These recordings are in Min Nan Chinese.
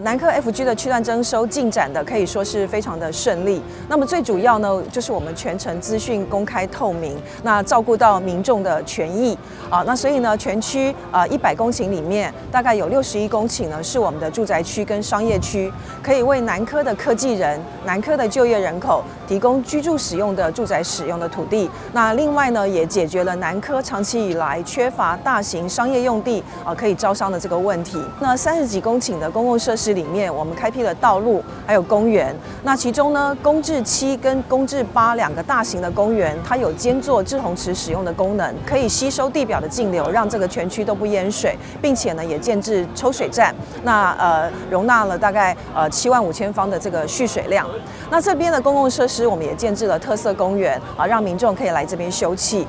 南科 FG 的區段徵收進展的可以說是非常的順利。那麼最主要呢，就是我們全程資訊公開透明，那照顧到民眾的權益啊。那所以呢，全區100公頃裡面，大概有61公頃呢是我們的住宅區跟商業區，可以為南科的科技人、南科的就業人口提供居住使用的住宅使用的土地。那另外呢，也解決了南科長期以來缺乏大型商業用地啊可以招商的這個問題。那30幾公頃的公共設施裡面，我們開闢了道路，還有公園。那其中呢，公置7跟公置8兩個大型的公園，它有兼做滯洪池使用的功能，可以吸收地表的徑流，讓這個全區都不淹水，並且呢，也建置抽水站。那容納了大概7.5萬方的這個蓄水量。那這邊的公共設施，我們也建置了特色公園啊，讓民眾可以來這邊休憩。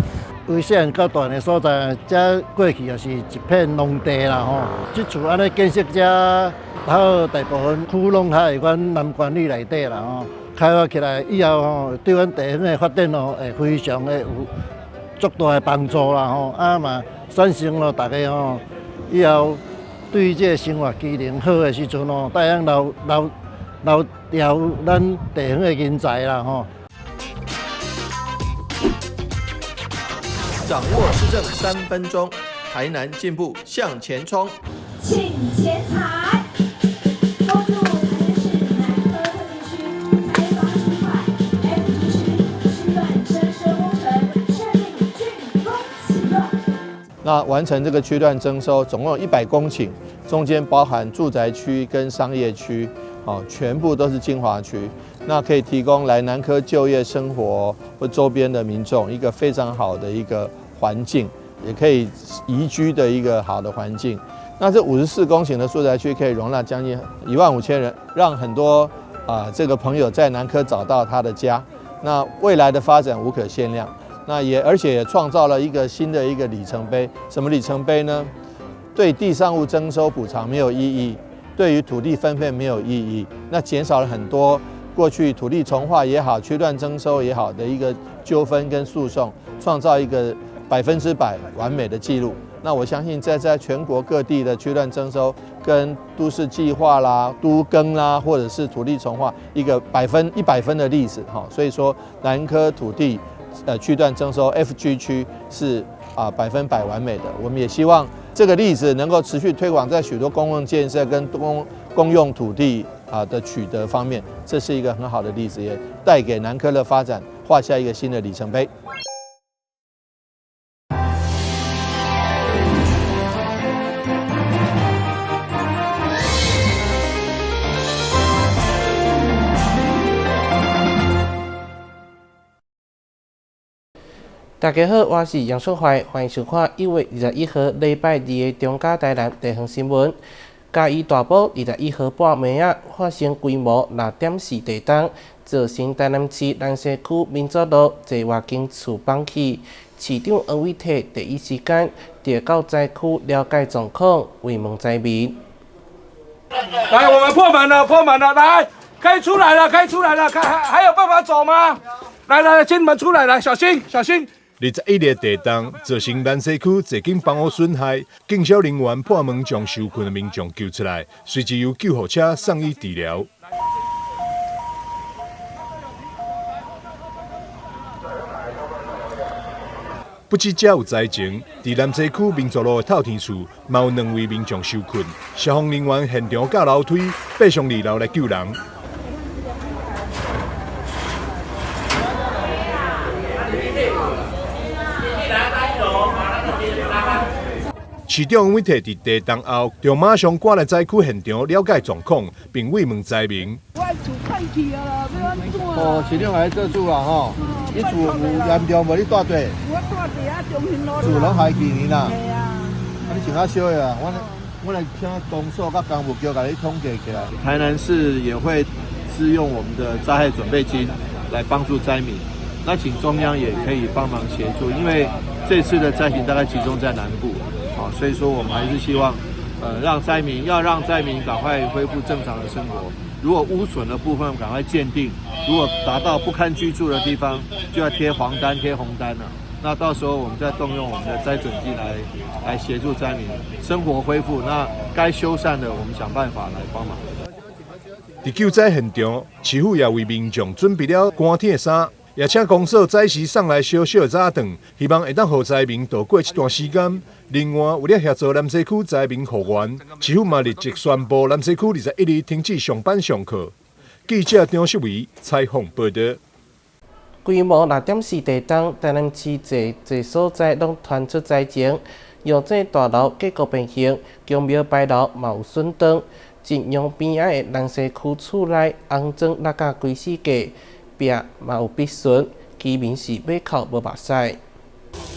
為細漢到大的所在，這過去也是一片農地啦吼。這厝按呢建設遮，好大部分區攏較會阮南關里內底啦吼。開發起來以後吼，對阮地方的發展哦，會非常的有足大的幫助啦吼。啊嘛，產生了大家吼，以後對這個生活機能好的時陣吼，會當留牢咱地方的人才啦吼。掌握市政3分鐘，台南進步向前衝。請前財，恭祝台南市南科特定區開發區塊 FG 區區段徵收工程順利竣工啟用。那完成這個區段徵收，總共有100公頃，中間包含住宅區跟商業區，哦，全部都是精華區。那可以提供來南科就業、生活或周邊的民眾一個非常好的一個環境，也可以宜居的一個好的環境。那這54公頃的住宅區可以容納將近1.5萬人，讓很多這個朋友在南科找到他的家。那未來的發展無可限量。那也而且也創造了一個新的一個里程碑。什麼里程碑呢？對地上物徵收補償沒有異議，對於土地分配沒有異議。那減少了很多過去土地重劃也好、區段徵收也好的一個糾紛跟訴訟，創造一個100%完美的記錄。那我相信在全國各地的區段徵收跟都市計劃啦、都更啦，或者是土地重劃，一個100分的例子哈。所以說南科土地區段徵收 FG 區是100%完美的。我們也希望這個例子能夠持續推廣在許多公共建設跟公用土地的取得方面，這是一個很好的例子，也帶給南科的發展畫下一個新的里程碑。大家好，我是楊淑懷，歡迎收看1月21號禮拜二的中嘉台南地方新聞。嘉義大埔21號半暝仔發生規模6.4地動，造成台南市南西區民族路濟外間厝崩去。市長黃偉哲第一時間就到災區了解狀況，慰問災民。來，我們破門了，破門了，來，可以出來了，可以出來了，還有辦法走嗎？來來來，請你們出來，來，小心，小心。21日地動造成南西區濟間房屋損害，警消人員破門將受困的民眾救出來，隨即由救護車送醫治療。不止這有災情，佇南西區民族路的透天厝，嘛有2位民眾受困，消防人員現場架樓梯爬上2樓來救人。市長黃偉哲佇地動後，就馬上趕來災區現場了解狀況，並慰問災民。我厝歹去啊啦，欲按怎？哦，市長來做主啦吼！你厝有嚴重無？你住佗？我住佇遐中興路。厝攏害去呢啦。係啊。啊，你穿較燒的啊，我來請公所佮工務局共你統計起來。台南市也會支用我們的災害準備金來幫助災民，那請中央也可以幫忙協助，因為這次的災情大概集中在南部。所以說，我們還是希望，讓災民要讓災民趕快恢復正常的生活。如果污損的部分，趕快鑑定；如果達到不堪居住的地方，就要貼黃單、貼紅單了。那到時候我們再動用我們的災準金來協助災民生活恢復。那該修繕的，我們想辦法來幫忙。佇救災現場，市府也為民眾準備了乾鐵衫，也請公所早時送來小小的早頓，希望會當予災民度過這段時間。另外，為了協助南西區災民復原，市府嘛立即宣布南西區21日停止上班上課。記者張秀維採訪報導。規模6.4地動，台南市濟濟所在攏傳出災情，郵政大樓結構變形，宮廟牌樓嘛有損斷。晉陽邊仔的南西區厝內紅磚落甲規四界，壁嘛有篦損，居民是欲哭無目屎。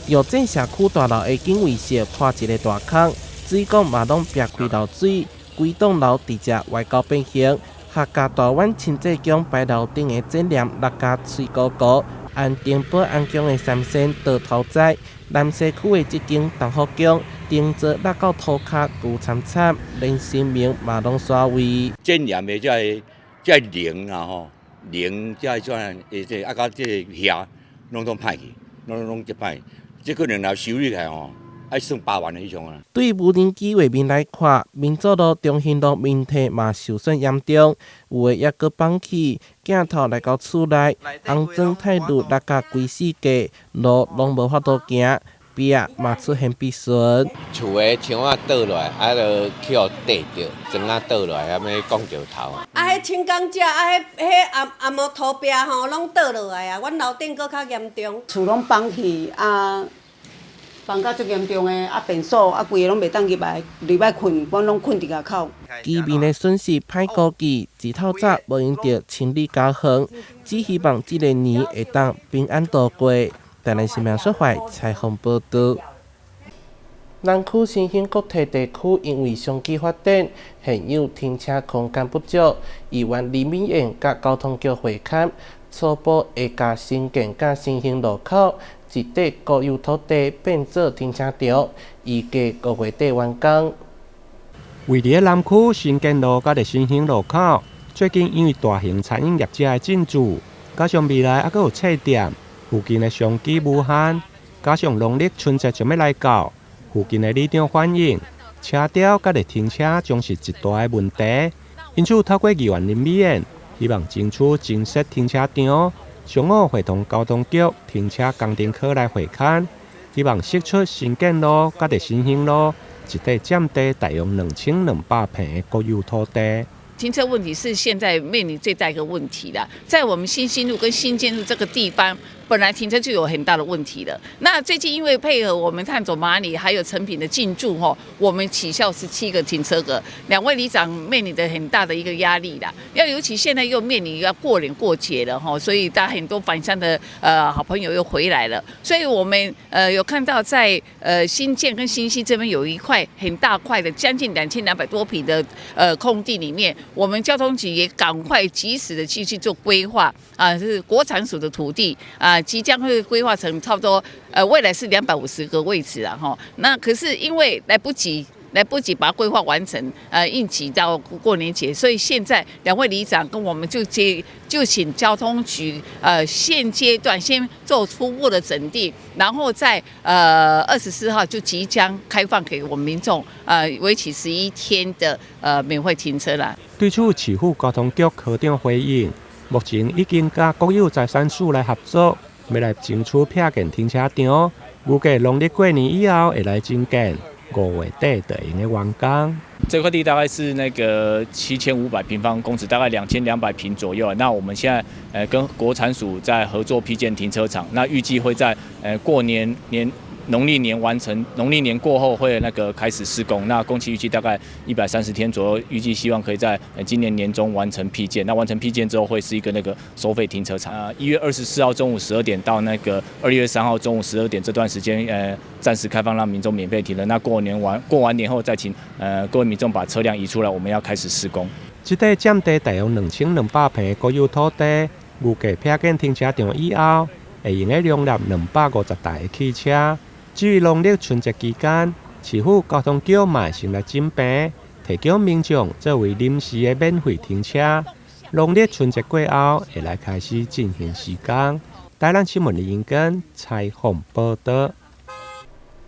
郵政社區大樓的警衛室破一个大空，水管嘛攏煏開漏水，規棟樓直接歪交變形。客家大灣清濟宮牌樓頂的剪簾落甲碎糊糊，安定保安宮的三仙倒頭栽，南西區的這間東福宮頂座落到塗跤舊慘慘，連神明嘛攏煞位。剪簾的這个簾啊吼，簾這個怎的這啊佮這个瓦攏總歹去，攏攏這歹，這可能若修理起來吼，愛算百萬以上啊。對無人機畫面來看，民族路、中興路面體嘛受損嚴重，有的猶閣綁起，鏡頭來到厝內，紅磚太路落甲規四界，路攏無法度行，壁嘛出現篦損。厝的牆仔倒落來，啊，就去予硩著，磚仔倒落來，啊，欲摃著頭。啊，彼輕鋼架，啊，彼彼紅紅毛塗壁吼，攏倒落來啊！阮樓頂閣較嚴重。厝攏崩去啊！崩甲足嚴重的，啊，便所啊，規个攏袂當入來，入來睏，阮攏睏佇外口。居民的損失歹估計，自透早無閒著清理家園，只希望這个年會當平安度過。台南新聞說懷採訪報導。南區新興國泰地區因為商機發展，現有停車空間不足，議員林美燕佮交通局會勘，初步會共新建佮新興路口一塊國有土地變做停車場，預計5月底完工。位佇咧南區新建路佮新興路口，最近因為大型餐飲業者的進駐，加上未來猶閣有冊店，附近的商機無限，加上農曆春節就欲來到，附近的里長反映，車柱佮停車將是一大的問題。因此，透過議員林美燕，希望爭取增設停車場，上午會同交通局停車工程科來會勘，希望釋出新建路佮新興路一塊佔地大約2200坪的國有土地。停車問題是現在面臨最大一個問題啦，在我們新興路跟新建路這個地方，本來停車就有很大的問題了。那最近因為配合我們探索馬里還有誠品的進駐，吼，我們取消17個停車格，兩位里長面臨的很大的一個壓力啦。要尤其現在又面臨要過年過節了，吼，所以大家很多返鄉的好朋友又回來了，所以我們有看到在新建跟新興這邊有一塊很大塊的將近2200多坪的空地裡面。我們交通局也趕快及時的去做規劃啊，是國產署的土地啊，即將會規劃成差不多未來是250個位置啊，哈。那可是因為來不及，來不及把它規劃完成，應急到過年前，所以現在兩位里長跟我們就接就請交通局現階段先做初步的整地，然後在24號就即將開放給我們民眾，為期11天的免費停車啦。對此，市府交通局科長回應，目前已經佮國有財產署來合作，欲來爭取闢建停車場，預計農曆過年以後會來增建。5月底就會用完工。這塊地大概是那個7500平方公尺，大概2200坪左右。那我們現在跟國產署在合作闢建停車場，那預計會在過年年農曆年完成，農曆年過後會那個開始施工。那工期預計大概130天左右，預計希望可以在今年年中完成闢建。那完成闢建之後，會是一個那個收費停車場。1月24號中午12點到那個2月3號中午12點這段時間，暫時開放讓民眾免費停車。那過完年後再請各位民眾把車輛移出來，我們要開始施工。這塊佔地大約2200坪的國有土地，預計闢建停車場以後，會用得容納250台的汽車。至於農曆春節期間，市府交通局嘛會先來整平，提供民眾作為臨時的免費停車。農曆春節過後，會來開始進行施工。台南新聞李英根採訪報導。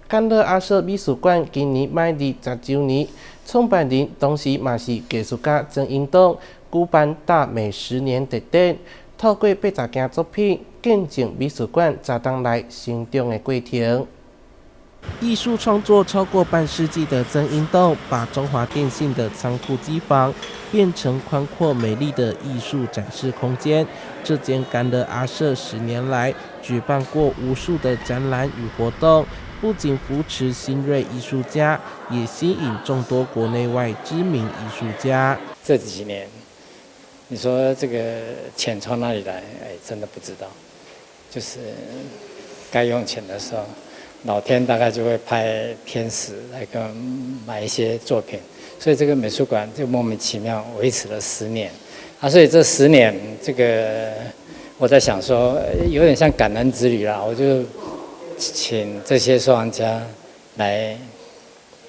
甘樂阿舍美術館今年滿20週年，創辦人同時嘛是藝術家曾英東，舉辦大美十年特展，透過80件作品，見證美術館十冬來成長的過程。藝術創作超過半世紀的曾英棟，把中華電信的倉庫機房變成寬闊美麗的藝術展示空間。這間甘樂阿舍10年來舉辦過無數的展覽與活動，不僅扶持新銳藝術家，也吸引眾多國內外知名藝術家。這幾年，你說這個錢從哪裡來？哎，真的不知道。就是該用錢的時候，老天大概就會派天使來跟買一些作品，所以這個美術館就莫名其妙維持了十年，啊，所以這十年這個我在想說，有點像感恩之旅啦，我就請這些收藏家來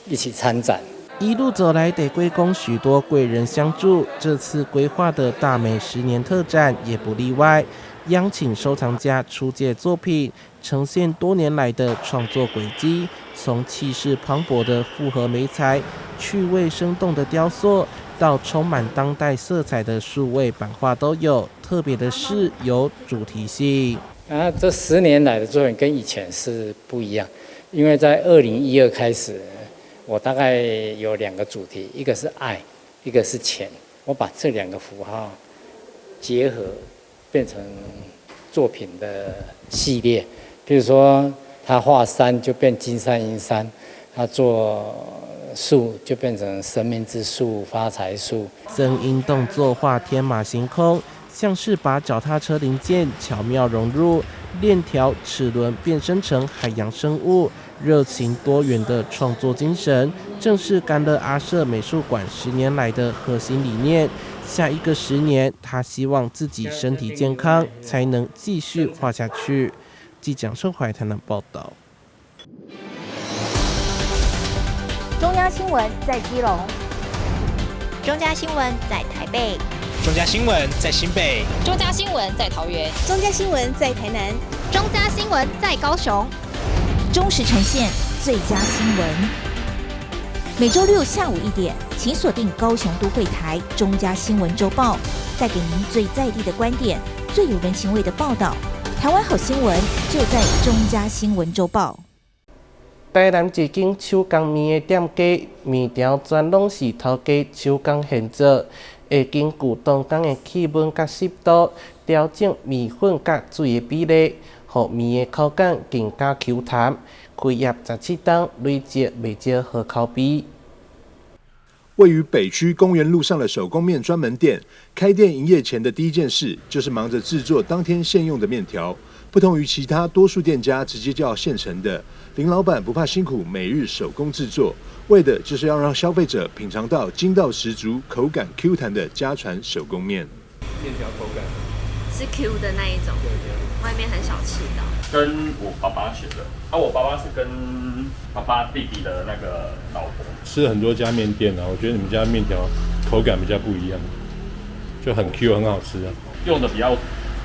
一起參展。一路走來，得歸功許多貴人相助，這次規劃的大美十年特展也不例外，邀請收藏家出借作品，呈現多年來的創作軌跡，從氣勢磅礴的複合媒材、趣味生動的雕塑，到充滿當代色彩的數位版畫都有。特別的是有主題性。啊，這十年來的作品跟以前是不一樣，因為在2012開始，我大概有兩個主題，一個是愛，一個是錢，我把這兩個符號結合，變成作品的系列。比如說，他畫山就變金山銀山，他做樹就變成生命之樹、發財樹。曾英棟作畫天馬行空，像是把腳踏車零件巧妙融入鏈條、齒輪，變身成海洋生物。熱情多元的創作精神，正是甘樂阿舍美術館十年來的核心理念。下一個十年，他希望自己身體健康，才能繼續畫下去。記者盛懷台南報道。中央新聞在基隆，中嘉新聞在台北，中嘉新聞在新北，中嘉新聞在桃園，中嘉新聞在台南，中嘉新聞在高雄。忠實呈現最佳新聞。每週六下午1點，請鎖定高雄都會台中嘉新聞週報，帶給您最在地的觀點，最有人情味的報道。台灣好新聞就在中嘉新聞週報。台南一間手工麵的店家，麵條全攏是頭家手工現做，會根據當工的氣溫佮濕度，調整麵粉佮水的比例，予麵的口感更加 Q 彈。開業17冬，累積袂少好口碑。位於北區公園路上的手工麵專門店，開店營業前的第一件事就是忙着製作當天現用的麵條。不同於其他多數店家直接叫現成的，林老闆不怕辛苦，每日手工製作，為的就是要讓消費者品嘗到筋道十足、口感 Q 彈的家傳手工麵。麵條口感是 Q 的那一種，外面很少吃到。跟我爸爸學的，啊，我爸爸是跟爸爸弟弟的那個老婆。吃了很多家麵店啊，我覺得你們家麵條口感比較不一樣，就很 Q，很好吃啊。用的比較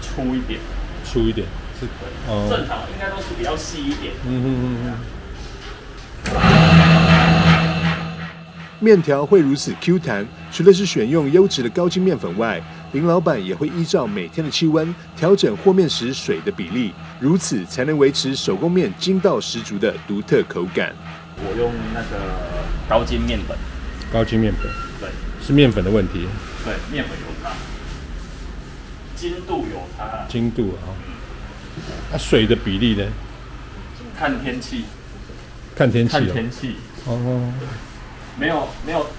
粗一點。粗一點是，正常應該都是比較細一點。麵條會如此 Q 彈，除了是選用優質的高筋麵粉外，林老闆也會依照每天的氣溫調整和麵時水的比例，如此才能維持手工麵筋道十足的獨特口感。我用那個高筋麵粉。高筋麵粉，對，是麵粉的問題。對，麵粉有差，筋度有差。筋度啊，啊，水的比例呢？看天氣。看天氣。看天氣。哦。沒有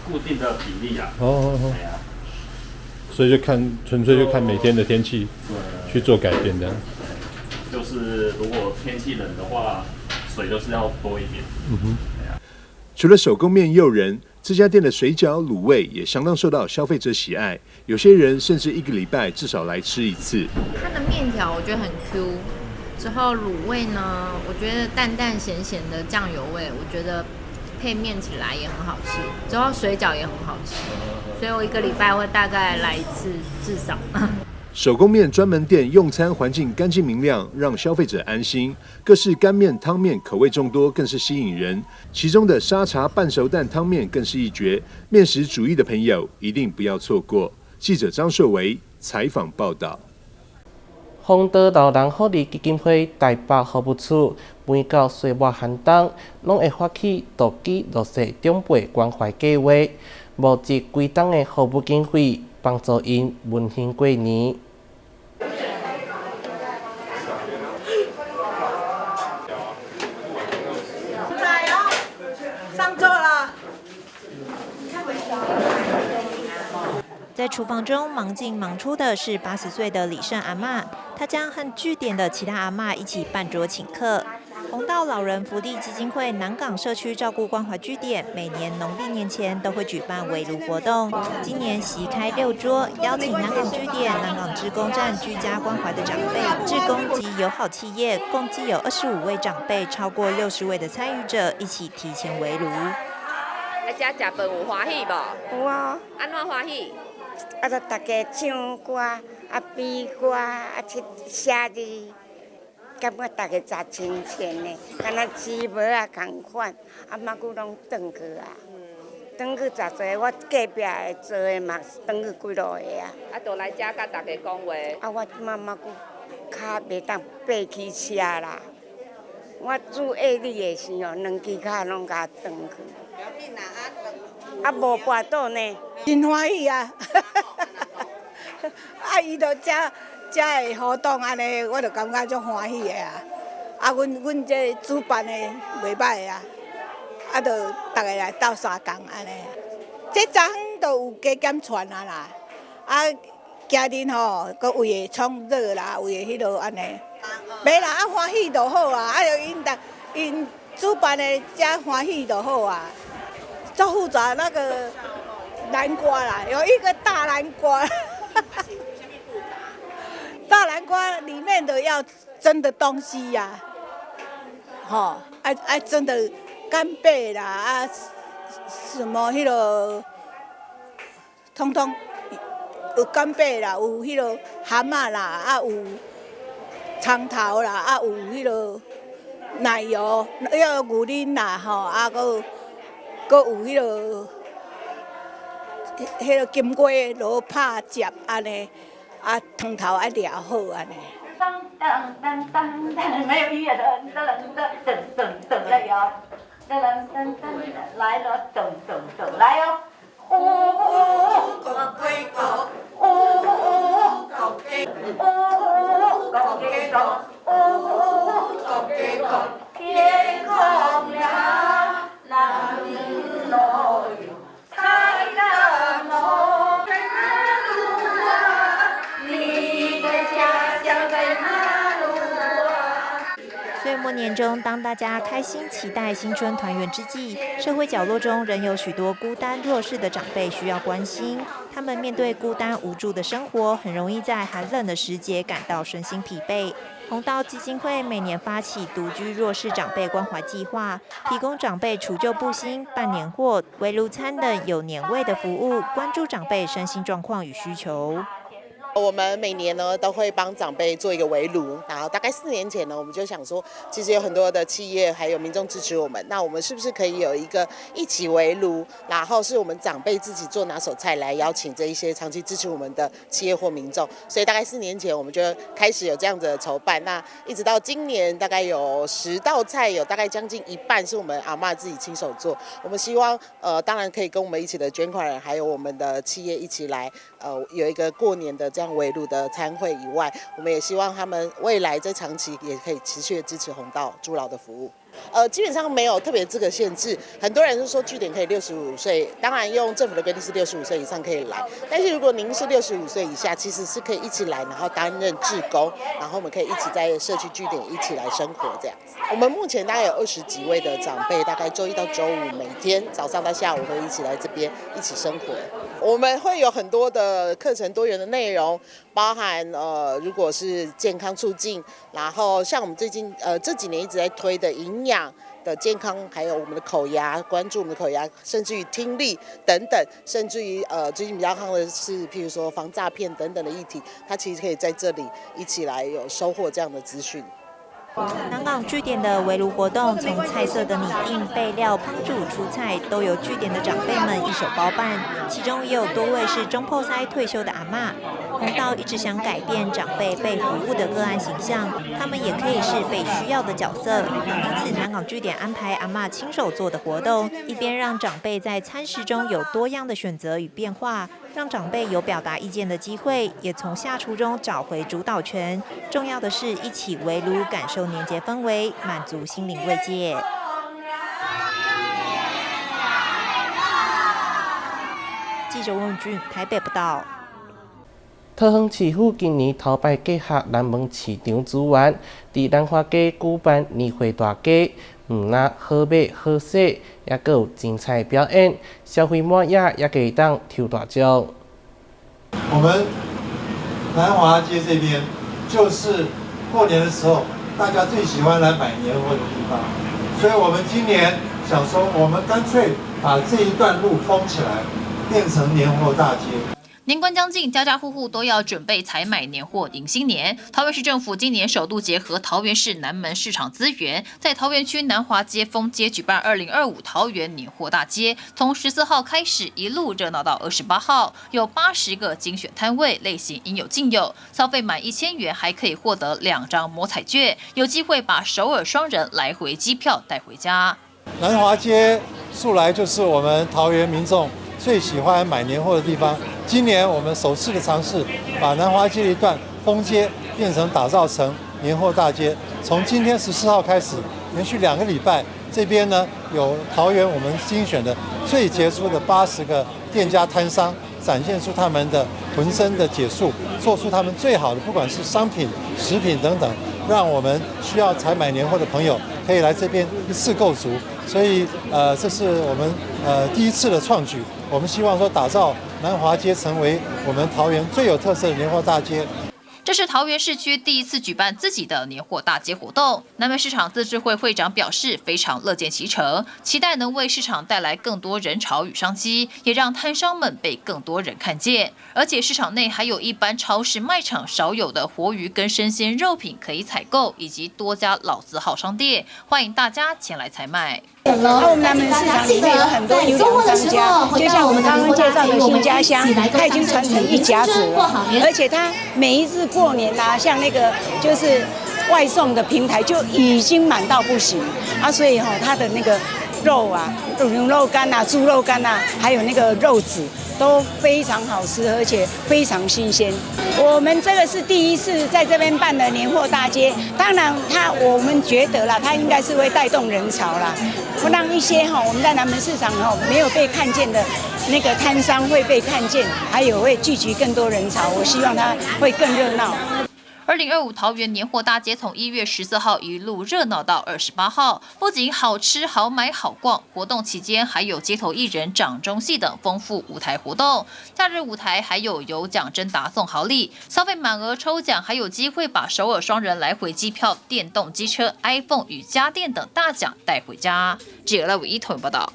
固定的比例啊。哦。所以就看純粹就看每天的天氣，去做改變的。就是如果天氣冷的話，水就是要多一點。嗯哼。除了手工麵誘人，這家店的水餃、滷味也相當受到消費者喜愛。有些人甚至一個禮拜至少來吃一次。它的麵條我覺得很 Q，之後滷味呢，我覺得淡淡鹹鹹的醬油味，我覺得配麵起來也很好吃。之後水餃也很好吃，所以我一個禮拜會大概來一次，至少。手工麵專門店用餐環境乾淨明亮，讓消費者安心。各式乾麵、湯麵口味眾多，更是吸引人。其中的沙茶半熟蛋湯麵更是一絕，麵食主義的朋友一定不要錯過。記者張秀維採訪報道。弘道老人福利基金會台北服務處每到歲末寒冬，攏會發起獨居弱勢長輩關懷計劃，募集規冬的服務經費，幫助𪜶溫馨過年。上座了。在廚房中忙進忙出的是80歲的李勝阿嬤，她將和據點的其他阿嬤一起辦桌請客。弘道老人福利基金會南港社區照顧關懷據點，每年農曆年前都會舉辦圍爐活動。今年席開6桌，邀請南港據點、南港志工站居家關懷的長輩、志工及友好企業，共計有25位長輩，超過60位的參與者一起提前圍爐。啊，這食飯有歡喜無？有啊。按怎歡喜？啊，就大家唱歌，啊比歌，啊去寫字，感覺大家真親切呢，敢若雞母仔仝款，啊，馬久攏轉去啊，轉去真濟，我隔壁的做的嘛轉去幾落個啊。啊，就來遮佮大家講話。啊，我這馬馬久跤袂當爬起車啦，我煮下日的時候，兩支跤攏共轉去。啊，無跋倒呢。真歡喜啊！啊，伊就遮遮會活動按呢，我就感覺足歡喜的啊！啊，阮這主辦的袂䆀啊，啊，就逐个來鬥相共按呢。這昨昏就有加減傳啊啦，啊，今日吼，閣為會創熱啦，為會彼落按呢。袂啦，啊歡喜就好啊，啊，就𪜶逐𪜶主辦的遮歡喜就好啊。足複雜那個南瓜啦，有一個大南瓜，大南瓜裡面都要蒸的東西呀，吼，愛愛蒸的干貝啦，啊，什麼彼個，統統有干貝啦，有彼個蚶仔啦，啊有蔥頭啦，啊有彼個奶油，彼個牛奶啦，吼，啊閣。閣有彼個金瓜螺拍汁按呢，啊湯頭愛掠好按呢。噔噔噔噔噔，沒有音樂的，噔噔噔噔噔來喲，噔噔噔噔來了，噔噔噔來喲。嗚嗚個雞個，嗚嗚個雞，嗚嗚個雞個，嗚嗚個雞個，天空亮，南路喲，太大夢在哪路啊？你的家鄉在哪路啊？歲末年終，當大家開心期待新春團圓之際，社會角落中仍有許多孤單弱勢的長輩需要關心。他們面對孤單無助的生活，很容易在寒冷的時節感到身心疲憊。弘道基金會每年發起獨居弱勢長輩關懷計劃，提供長輩除舊布新、辦年貨、圍爐餐等有年味的服務，關注長輩身心狀況與需求。我們每年呢都會幫長輩做一個圍爐，然後大概4年前呢，我們就想說，其實有很多的企業還有民眾支持我們，那我們是不是可以有一個一起圍爐，然後是我們長輩自己做拿手菜來邀請這一些長期支持我們的企業或民眾，所以大概4年前我們就開始有這樣子的籌辦，那一直到今年大概有10道菜，有大概將近一半是我們阿嬤自己親手做。我們希望當然可以跟我們一起的捐款人，還有我們的企業一起來，有一個過年的這樣圍爐的餐會以外，我們也希望他們未來在長期也可以持續的支持弘道助老的服務。基本上沒有特別資格限制，很多人都說據點可以65歲，當然用政府的規定是65歲以上可以來，但是如果您是65歲以下，其實是可以一起來，然後擔任志工，然後我們可以一起在社區據點一起來生活這樣子。我們目前大概有20幾位的長輩，大概週一到週五每天早上到下午會一起來這邊一起生活。我們會有很多的課程多元的內容，包含如果是健康促進，然後像我們最近這幾年一直在推的營養的健康，還有我們的口牙，關注我們的口牙，甚至於聽力等等，甚至於最近比較夯的是，譬如說防詐騙等等的議題，它其實可以在這裡一起來有收穫這樣的資訊。南港據點的圍爐活動，從菜色的擬定、備料、烹煮、出菜，都由據點的長輩們一手包辦。其中也有多位是中破塞退休的阿嬤。弘道一直想改變長輩被服務的個案形象，他們也可以是被需要的角色。因此，南港據點安排阿嬤親手做的活動，一邊讓長輩在餐食中有多樣的選擇與變化，讓長輩有表達意見的機會，也從下廚中找回主導權。重要的是一起圍爐，感受年節氛圍，滿足心靈慰藉。記者翁俊台北報道。桃園市府今年頭擺結合南門市場資源，佇南華街舉辦年貨大街，毋但好買好勢，猶閣有精彩表演，消費滿額也會當抽大獎。我們南華街這邊就是過年的時候大家最喜歡來買年貨的地方，所以我們今年想說，我們乾脆把這一段路封起來，變成年貨大街。年關將近，家家戶戶都要準備採買年貨迎新年。桃園市政府今年首度結合桃園市南門市場資源，在桃園區南華街封街舉辦2025桃園年貨大街，從14號開始一路熱鬧到28號，有80個精選攤位，類型應有盡有。消費滿1000元還可以獲得2張摸彩券，有機會把首爾雙人來回機票帶回家。南華街素來就是我們桃園民眾最喜歡買年貨的地方。今年我們首次的嘗試，把南華街一段封街變成打造成年貨大街。從今天14號開始，連續2個禮拜，這邊呢有桃園我們精選的最傑出的80個店家攤商，展現出他們的渾身的解數，做出他們最好的，不管是商品、食品等等，讓我們需要採買年貨的朋友可以來這邊一次購足。所以，這是我們第一次的創舉。我們希望說打造南華街成為我們桃園最有特色的年貨大街。這是桃園市區第一次舉辦自己的年貨大街活動。南門市場自治會會長表示，非常樂見其成，期待能為市場帶來更多人潮與商機，也讓攤商們被更多人看見。而且市場內還有一般超市賣場少有的活魚跟生鮮肉品可以採購，以及多家老字號商店，歡迎大家前來採買。那我們南門市場裡面有很多優良商家，就像我們剛剛介紹的新家鄉，它已經傳承一甲子了，而且它每一次過年啊，像那個就是外送的平台就已經滿到不行啊，所以它的那個肉啊，牛肉乾啊、豬肉乾啊，還有那個肉子都非常好吃，而且非常新鮮。我們這個是第一次在這邊辦的年貨大街，當然我們覺得啦，它應該是會帶動人潮啦，會讓一些我們在南門市場沒有被看見的那個攤商會被看見，還有會聚集更多人潮，我希望它會更熱鬧。 2025桃園年貨大街從1月14號一路熱鬧到28號，不僅好吃好買好逛，活動期間還有街頭藝人、掌中戲等豐富舞台活動。假日舞台還有有獎徵答送好禮，消費滿額抽獎，還有機會把首爾雙人來回機票、電動機車、iPhone 與家電等大獎帶回家。記者賴偉一投報道。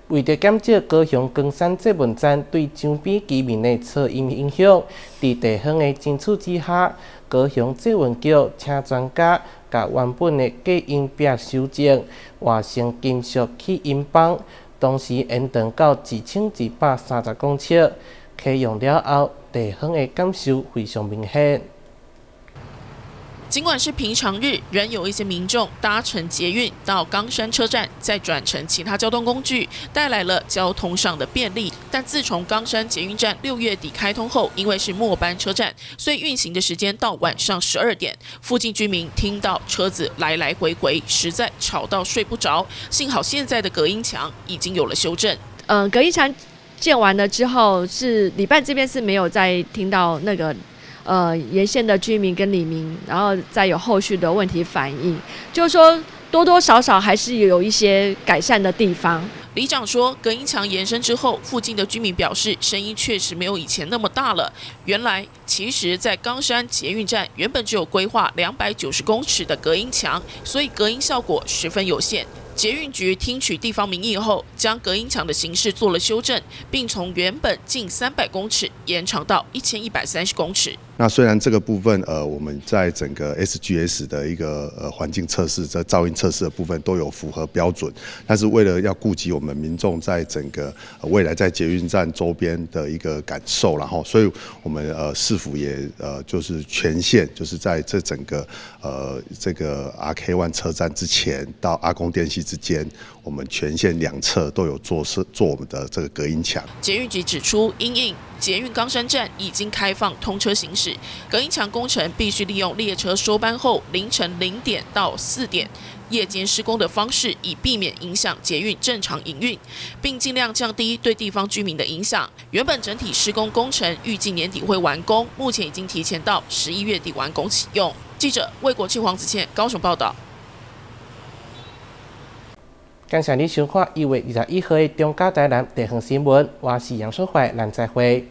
為著減少高雄岡山捷運站對周邊居民的噪音影響，佇地方的爭取之下，高雄捷運局請專家共原本的隔音壁修正，換成金屬氣音板，同時延長到1230公尺。啟用了後，地方的感受非常明顯。儘管是平常日，仍有一些民眾搭乘捷運到岡山車站，再轉乘其他交通工具，帶來了交通上的便利。但自從岡山捷運站6月底開通後，因為是末班車站，所以運行的時間到晚上12點。附近居民聽到車子來來回回，實在吵到睡不着。幸好現在的隔音牆已經有了修正。隔音牆建完了之後，是禮拜這邊是沒有再聽到那個。沿線的居民跟里民，然後再有後續的問題反映，就是說多多少少還是有一些改善的地方。里長說，隔音牆延伸之後，附近的居民表示，聲音確實沒有以前那麼大了。原來，其實，在岡山捷運站原本只有規劃290公尺的隔音牆，所以隔音效果十分有限。捷運局聽取地方民意後，將隔音牆的形式做了修正，並從原本近300公尺延長到1130公尺。那虽然这个部分，我们在整个 SGS 的一个环境测试、在噪音测试的部分都有符合标准，但是为了要顾及我们民众在整个未来在捷运站周边的一个感受，然后，所以我们市府也就是全线，就是在这整个这个 RK1 车站之前到阿公电系之间，我们全线两侧都有做我们的这个隔音墙。捷运局指出，因应捷运冈山站已经开放通车行驶，隔音墙工程必须利用列车收班后凌晨0点到4点夜间施工的方式，以避免影响捷运正常营运，并尽量降低对地方居民的影响。原本整体施工工程预计年底会完工，目前已经提前到11月底完工启用。记者魏国庆、黄子倩高雄报道。感谢你收看1月21号的中嘉台南地方新闻，我是杨淑怀，咱再会。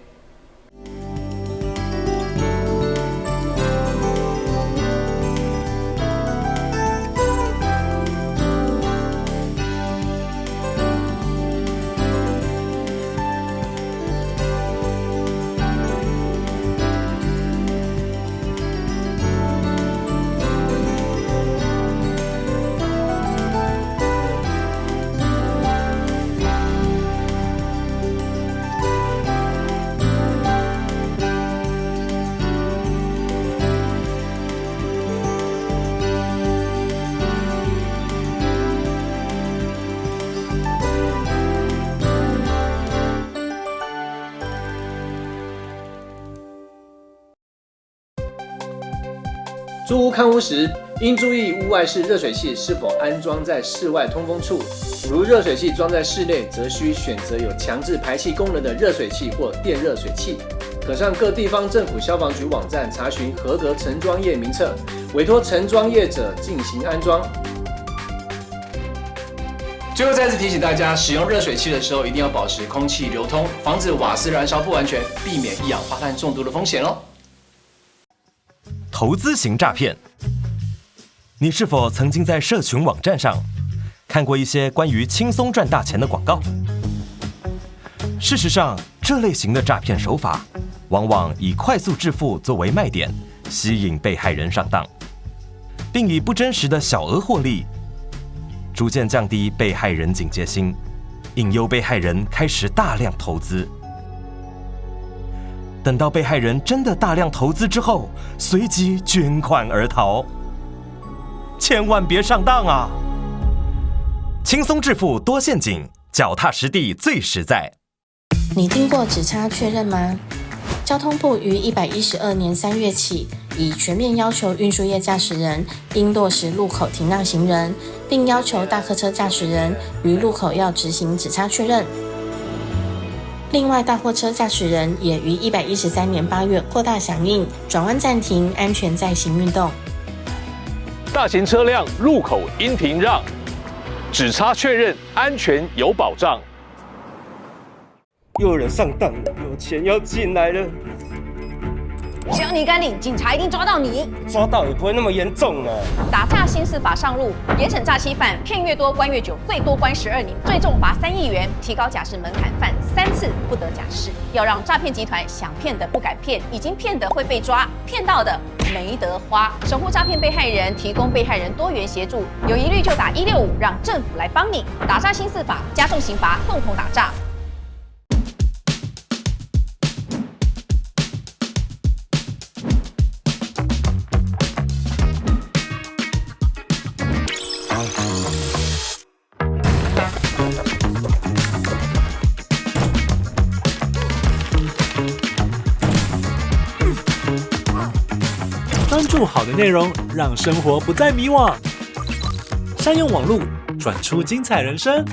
租屋看屋时，应注意屋外式热水器是否安装在室外通风处。如热水器装在室内，则需选择有强制排气功能的热水器或电热水器。可上各地方政府消防局网站查询合格承装业名册，委托承装业者进行安装。最后再次提醒大家，使用热水器的时候一定要保持空气流通，防止瓦斯燃烧不完全，避免一氧化碳中毒的风险哦。投资型诈骗，你是否曾经在社群网站上看过一些关于轻松赚大钱的广告？事实上，这类型的诈骗手法往往以快速致富作为卖点，吸引被害人上当，并以不真实的小额获利，逐渐降低被害人警戒心，引诱被害人开始大量投资。等到被害人真的大量投资之后，随即卷款而逃。千万别上当啊！轻松致富多陷阱，脚踏实地最实在。你听过指差确认吗？交通部于112年3月起，已全面要求运输业驾驶人应落实路口停让行人，并要求大客车驾驶人于路口要执行指差确认。另外，大货车驾驶人也于113年8月扩大响应，转弯暂停，安全再行运动。大型车辆路口应停让，指差确认，安全有保障。又有人上当了，有钱要进来了。只要你敢领，警察一定抓到你。抓到也不会那么严重啊。打诈新司法上路，严惩诈欺犯，骗越多关越久，最多关12年，最重罚3亿元，提高假释门槛，犯3次不得假释。要让诈骗集团想骗的不敢骗，已经骗的会被抓，骗到的没得花。守护诈骗被害人，提供被害人多元协助，有疑虑就打165，让政府来帮你。打诈新司法，加重刑罚，共同打诈。关注好的内容，让生活不再迷惘。善用网络，转出精彩人生。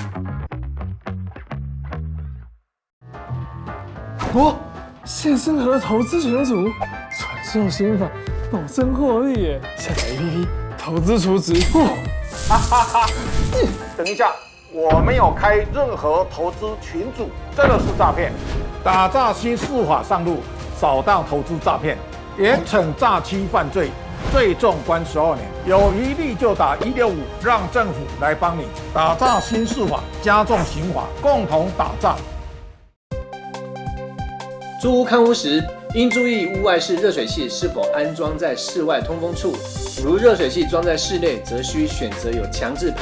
哦，谢生和投资群组传授心法，保证获利耶！下载 APP 投资储值。哦，哈哈哈！等一下，我没有开任何投资群组，这个是诈骗。打诈新司法上路，扫荡投资诈骗。严惩诈欺犯罪，最重关12年。有疑虑就打165，让政府来帮你打诈新司法，加重刑罚，共同打诈。租屋看屋时，应注意屋外式热水器是否安装在室外通风处，如热水器装在室内，则需选择有强制排。